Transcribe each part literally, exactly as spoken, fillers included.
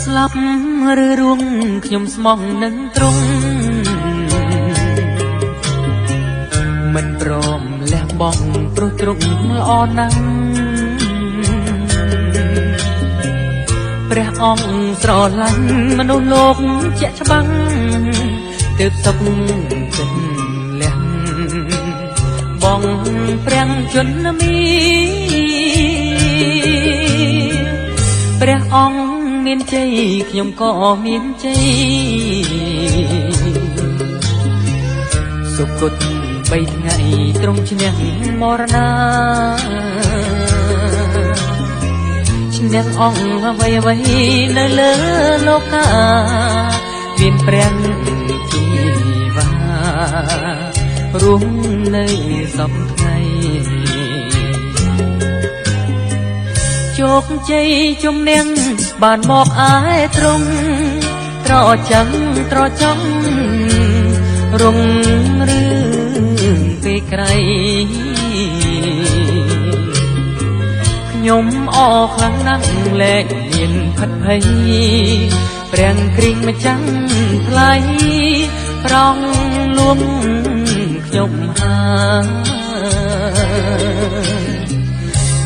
Slăp rư ruông, khñŭm smŏng nâng trŭng, mĭn prŏm lĕ ƀŏng, truh trŭng lŏ nâng. Brah ŏng srô lăn, mnôh lôk chiă chbăng, tưp sŏk tĭn lĕ ƀŏng Priăng Jun Mi. Brah ŏng mĭn jay, khñŭm kŏ mĭn jay. Sŭk kŭt ƀai tngai, trŭng čhniăng mor na. Čhniăng ŏng vay vay nơ lơ lôk a, mĭn Priăng Jun Mi va ruông nây sŏm tngai. Chok jay chŭm niăng ban mok ai trŭng, trŏ chăng trŏ chŏng, rŭng rưng pe kray. Khñŭm ŏ khlang năng lĕ mĭn phăt phai, Priăng Krĭng Mchăng Play, prŏng luông khñŭm ha.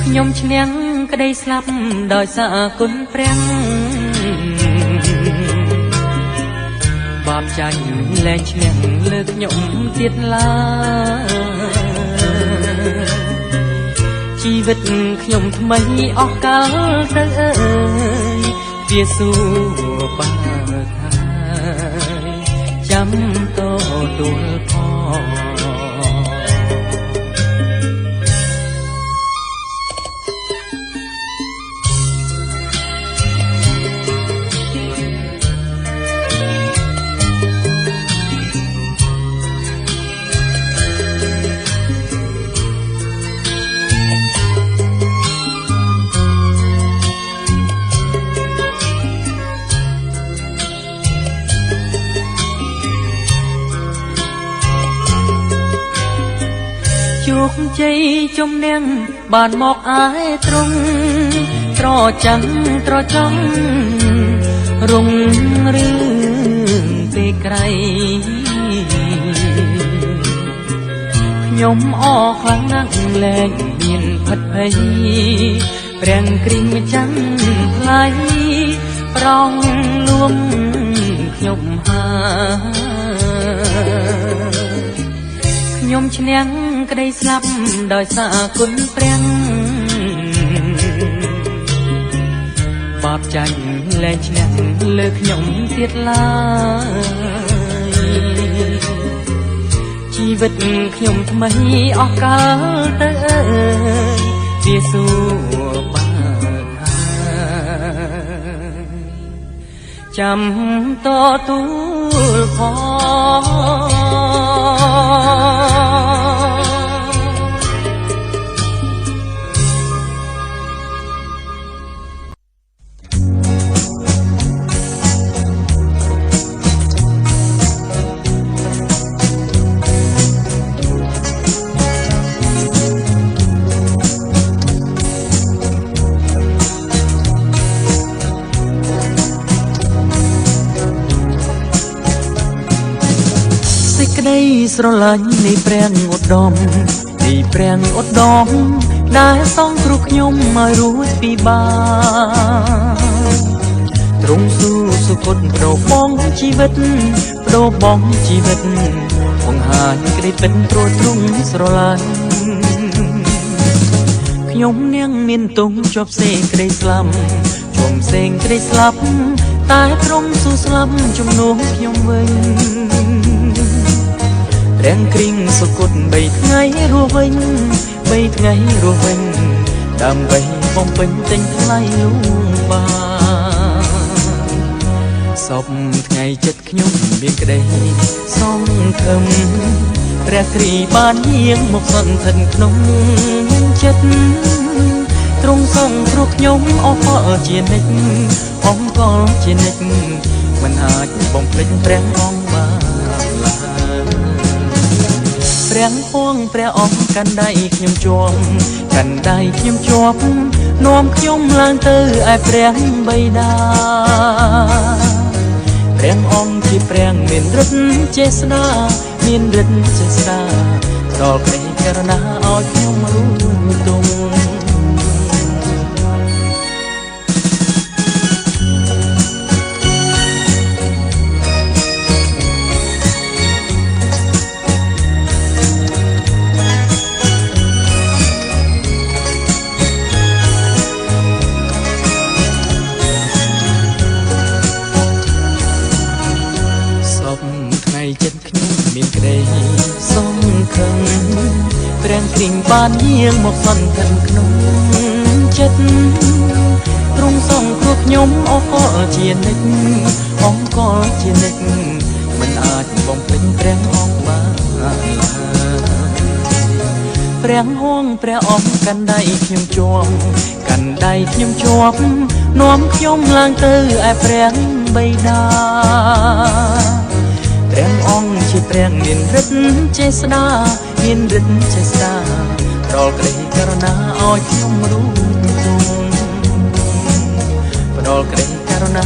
Khñŭm čhniăng kđei slăp, dôih sa kŭn Priăng. Bap chanh lĕ čhniăng lơ khñŭm tiêt la. Jê̆ vĭt khñŭm tmay ŏk kăl tơ ơi, Yêsu Păng Thai, chăm tô tôl pho. Chok jay chŭm niăng ban mok ai trŭng, trŏ chăng trŏ chŏng, rŭng rưng pe kray. Khñŭm ŏ khlang năng lĕ mĭn phăt phai, Priăng Krĭng Mchăng Play, prŏng luông khñŭm ha. Khñŭm čhniăng kđei slăp, dôih sa kŭn Priăng. Bap chanh lĕ čhniăng lơ khñŭm tiêt la. Jê̆ vĭt khñŭm tmay ŏk kăl tơ ơi, Yêsu Păng Thai, chăm tô tôl pho. Sĭ kđei srô lanh nây Priăng ueh đŏng, nây Priăng ueh đŏng, nai sŏng krŭ khñŭm ma rup pi ba. Trŭng su sŭ kŭt pđô ƀŏng jê̆ vĭt, pđô ƀŏng jê̆ vĭt, ƀŏng hanh kđei pĭn trôk trŭng srô lanh. Khñŭm niăng mĭn tŭng jŏp sĭ kđei slăp, jŏp sĭ kđei slăp, ta trŭng su slăp jŏp nơm khñŭm vĭn. Rêng krĭng sŭ kŭt ƀai tngai ruh vĭn, ƀai tngai ruh vĭn, đăm ƀai ƀŏng pĭn tĭng thlai lŭng ba. Sŏp tngai jât khñŭm ƀing kđei sŏng khâm, Brah Krist ban hiêng mŭk sŏng thân knŏng jât. Trŭng sŏng krŭ khñŭm ôh pơ jê̆ nêk, ŏng kŏl jê̆ nêk, mĭn hăch ƀŏng plĕnh Brah ŏng ba lah. Brah huang Brah ong kăn đai nhŭm chuam, kăn đai nhŭm chuam, nuam nhŭm lang tơ ai Brah Bĭ Đa. Brah ong jêh Brah mĭn rĭt jêh sda, mĭn rĭt jêh sda, trôl krêh kar na ôh nhŭm rŭng tŭng. Sŏp ngai jêt nhŭm mĭn krêh sŏng khâng, Brah Krist ban yang mŏk sŏng khâng knŭng jêt. Trŭng sŏng krup nhŭm ôh kŏ jêh nêk, ôh kŏ jêh nêk, mĭn ăt bŏng plĕnh Brah ong ba. Brah huang Brah ong kăn đai nhŭm chuam, kăn đai nhŭm chuam, nuam nhŭm lang tơ ai Brah Bĭ Đa. Brah ong jêh Brah mĭn rĭt jêh sda, mĭn rĭt jêh sda, trôl krêh kar na ôh nhŭm rŭng tŭng, trôl krêh kar na